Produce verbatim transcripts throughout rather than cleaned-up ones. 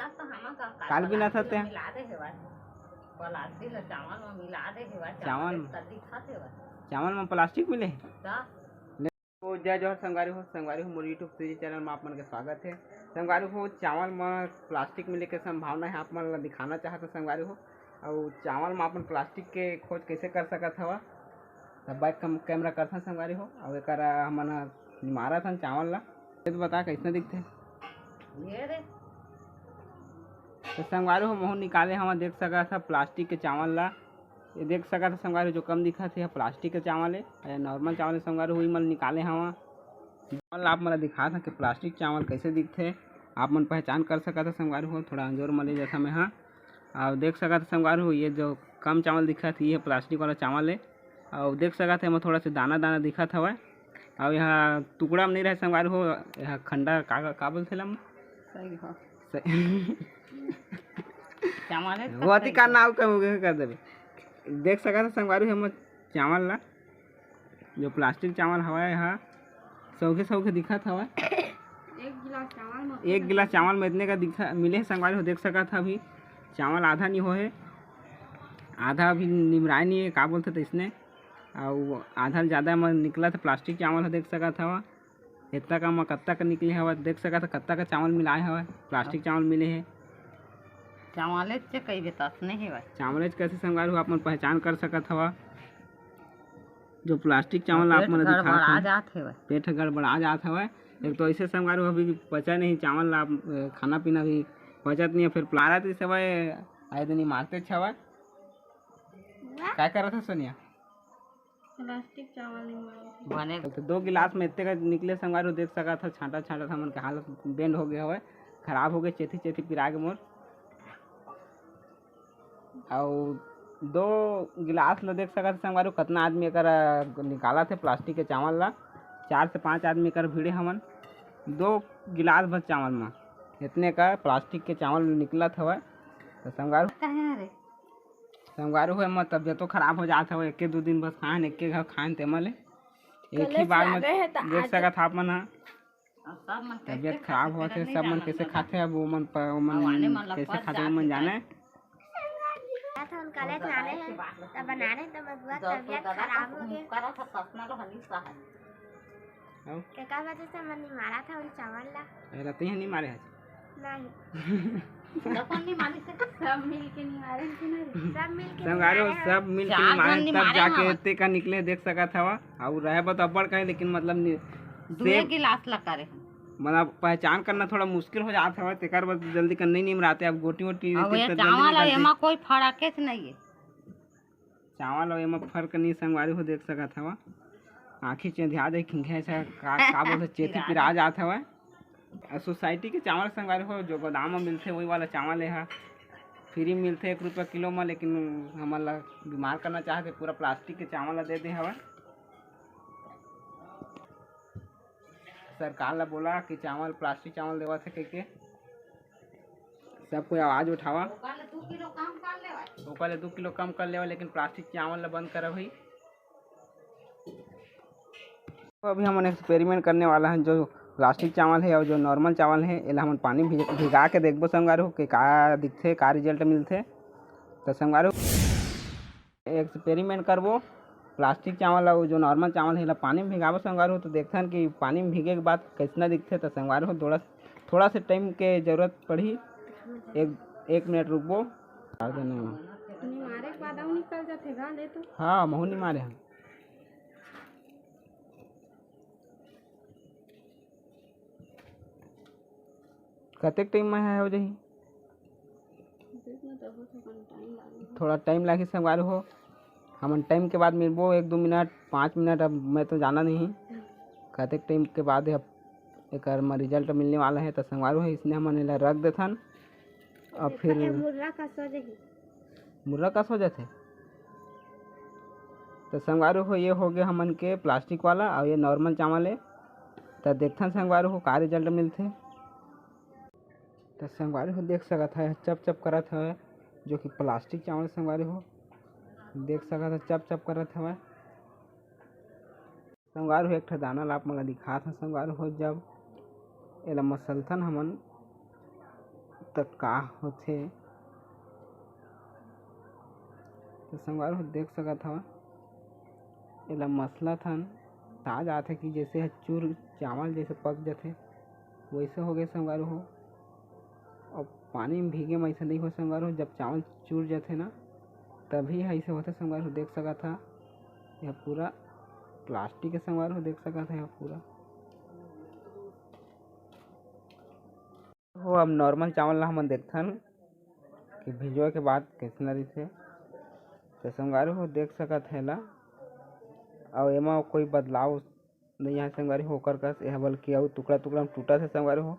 काल बिनत हस तें? मिला दे हेवय। प्लास्टिक ल चावल म मिला दे हेवय। चावल चावल म? ल दिखात हेवय। चावल म प्लास्टिक मिले हे? त तो जय जोहार संगवारी हो। संगवारी हो, मोर YouTube थ्री जी चैनल म आप मन के स्वागत हे। संगवारी हो, चावल म प्लास्टिक मिले के संभावना हे, आप मन ल दिखाना चाहत हों संगवारी हो। अउ चावल म अपन प्लास्टिक के खोज कइसे कर सकत हव, त बैक कम-, कैमरा करथन संगवारी हो। अउ एकर हमन ह निमारत हन चावल ल। ये तो बता कइसने दिखथे? ये रे। तो संगवारी हो, महूं निकाले हवं, देख सकत ह प्लास्टिक के चावल ल। ये देख सकत ह संगवारी हो, जो कम दिखत हे, ये प्लास्टिक के चावल हे। ये नॉर्मल चावल हे संगवारी हो, उही मन निकाले हवं। चावल आप मन ल दिखात हवं कि प्लास्टिक चावल कइसे दिखथे, आप मन पहचान कर सकत ह संगवारी हो। थोड़ा अंजोर म ले जथंव मैं ह। अउ देख सकत ह संगवारी हो, ये जो कम चावल दिखत हे, ये प्लास्टिक वाला चावल हे। अउ देख सकत ह, एमा थोड़ा से दाना-दाना दिखत हवय। अउ एहा टुकड़ा म नइ रहे संगवारी हो, एहा खंडा का, का बोलथे एला? सही हो। सही। चावल हे, वो अति का नाव कर, कर देबे। देख सकत ह संगवारी हो, एमा चावल ला, जो प्लास्टिक चावल हवय, एहा सौखे सौखे दिखत हवय। एक गिलास चावल म एक गिलास चावल म इतने का दिखा, मिले हे संगवारी हो, देख सकत ह। अभी चावल आधा नइ होहे, आधा अभी निमराय नइ हे, का बोलथे तइसने, अउ आधा ले जादा म निकलत हे प्लास्टिक चावल ह, देख सकत हव। इतना का म कत्ता का निकले हवय, देख सकत ह, कत्ता का चावल मिलाए हवय, प्लास्टिक चावल मिले हे। चावलेच च कहिबे त अतने हेवय। चावलेच कथे संगवारी हो, आप मन पहचान कर सकत हव। जो प्लास्टिक चावल आप मन ल दिखात हवं, जात हेवय। पेट ह गड़बड़ा जात हवय। एक तो ऐसे संगवारी हो, अभी पचा नहीं चावल ला, अ, खाना पीना भी पचत नहीं है, फिर प्लारा तो इस हवय, आए दिन मारते हवय। वाह। का करत है सोनिया? प्लास्टिक चावल नहीं मारत है। बने तो दो गिलास में इतने का निकले संगवारी हो, देख सकत ह, छांटा छांटा हमन के हालत बेंड हो गए हवय, खराब हो गए, चेथी चेथी पिरा के मोर। अउ दो गिलास ल देख सकत ह संगवारी हो, कतना आदमी एकर निकालत हे प्लास्टिक के चावल ला। चार से पांच आदमी एकर भिड़े हवन। दो गिलास भर चावल म इतने का प्लास्टिक के चावल निकलत हवय। त संगवारी हो, कहे रे? संगवारी हो, एमा तबियतो खराब हो जात हवय। एके दू दिन बस खाएन, एके घाव खाएन, तेमा ले एक ही कलेश बार म लागे हे त देख आज सकत ह आप मन ह। अब सब मन तबियत कैसे खराब खाथे, होत हे, तेला सब नहीं मन जानन कैसे ना। खाथे, अब वो मन प-, वो मन अब आने मन ला कैसे पच खाथे, वो जात मन हे जाने। का। रात हम कॉलेज आने हैं, तब बना रहे, तब बबुआ दस तबियत बजे खराब तक हो गया। मुक्का रहा था, सपना लो हनी सा है। अब? एकर वजह से मन नहीं मारा था उन चावल ला। अरे, रतिया नहीं मारे आज। नहीं। अपन नहीं मारे से। सब मिल के नहीं मारे थे ना रे। सब मिल के नहीं संगवारी हो, मारे हैं। सब मिल के चार नहीं मारे जन हैं, नहीं तब मारे जाके हैं। एते का निकले, देख सकत हवा। अउ रहे बर तो अब्बड़ कहे, लेकिन मतलब नि-, दुए सेब गिलास ला करे हैं। मतलब पहचान करना थोड़ा मुश्किल हो जात हवय, तेकर बर जल्दी कर नहीं निमराते। अब गोटी वोटी अब देते ये त जल्दी चावल अउ निकलते। एमा कोई फरकेच नहीं है। चावल अउ एमा फर्क नहीं संगवारी हो, देख सकत हवा। आँखी चेंधिया दे, खिंखे से का, का बोलथे, चेथी पिरा पिरा जात हवय। अउ सोसाइटी के चावल संगवारी हो, जो गोदाम म मिलथे, वही वाला चावल ए ह। फ्री मिलथे एक रुपया किलो म, लेकिन हमन ला बीमार करना चाहथे, पूरा प्लास्टिक के चावल ला दे दे हवय। सरकार ला बोला कि चावल, प्लास्टिक चावल देवत हे कहिके। सब कोई आवाज उठावा। ओकर ले दू किलो कम कर लेवा। ओकर ले दू किलो कम कर लेवा, लेकिन प्लास्टिक चावल ला बंद करा भाई। तो अभी हमन एक्सपेरिमेंट करने वाला हन, जो प्लास्टिक चावल हे अउ जो नॉर्मल चावल हे, एला हमन पानी भिज-, भिगा के देखबो संगवारी हो कि का दिखथे, का रिजल्ट मिलथे। तो संगवारी हो, एक्सपेरिमेंट करबो। प्लास्टिक चावल अउ जो नॉर्मल चावल हे, एला पानी में भिगाबो संगवारी हो, तो देखथन कि पानी में भीगे के बाद कइसना दिखथे। तो संगवारी हो, थोड़ा, थोड़ा से टाइम के जरूरत पड़ही, एक, एक मिनट रुकबो। निमारे के बाद अउ निकल जाथे गा, ले तो। हाँ, महू निमारे हन। कतेक टाइम में हो जाही? देख ना, तब थोकन टाइम लागही। थोड़ा टाइम लागही संगवारी हो, हमन टाइम के बाद मिलबो, एक दो मिनट, पाँच मिनट, अब मैं तो जाना नहीं कतेक टाइम के बाद अब एकर म रिजल्ट मिलने वाला है। तो संगवारी हो, इसने हमन एला रख देथन। अउ फिर मुर्रा कस हो जाही। मुर्रा कस हो जाथे। तो संगवारी हो, ये हो गया हमन के प्लास्टिक वाला, अउ ये नॉर्मल चावल है। तो देखथन संगवारी हो, का रिजल्ट मिलथे। तो संगवारी हो, देख सकत है, चप चप करत है, जो कि प्लास्टिक चावल संगवारी हो, देख सकत है, चप चप करत हवय। संगवारी हो, एक ठो दाना ला आप मन ला दिखात हन संगवारी हो, जब एला मसलथन हमन, त का होथे। तो संगवारी हो देख सकत हव, एला मसलत हन, आ जाथे कि जैसे ह चूर चावल जैसे पक जाथे, वैसे हो गए संगवारी हो। अब पानी में भीगे में ऐसा नहीं हो संगवारी हो, जब चावल चूर जाथे ना, तभी ऐसे होथे संगवारी हो। देख सकत ह, यह पूरा प्लास्टिक के संगवारी हो, देख सकत ह यह पूरा। हो, अब नॉर्मल चावल ला हमन देखथन कि भिजोए के बाद कइसना रहिथे। तो संगवारी हो देख सकत हे ला, अउ एमा कोई बदलाव नहीं आए संगवारी हो, ओकर कस एह बल्कि अउ टुकड़ा टुकड़ा में टूटत हे संगवारी हो।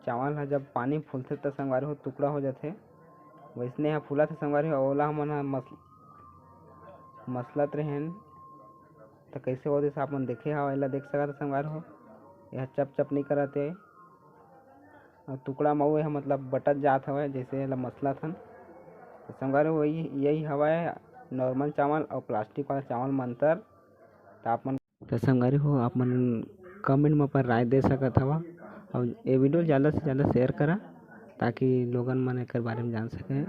चावल ह जब पानी फूलथे त संगवारी हो टुकड़ा हो जाथे, वैसने ह फूलत हे संगवारी हो। ओला हमन ह मस मसलत रहेन त कइसे होथे आप मन देखे हव, एला देख सकत हे संगवारी हो। एह चप चप नहीं करत हे। अउ टुकड़ा म अउ एह मतलब बटत जात हवय, जैसे एला मसलत हन। त संगवारी हो, यही, यही हवय नॉर्मल चावल अउ प्लास्टिक वाला चावल म अंतर। त आप मन, त संगवारी हो, आप मन कमेंट म अपन राय दे सकत हव, अउ ये वीडियो ज़्यादा से ज़्यादा शेयर करा, ताकि लोगन मन एकर बारे में जान सकें।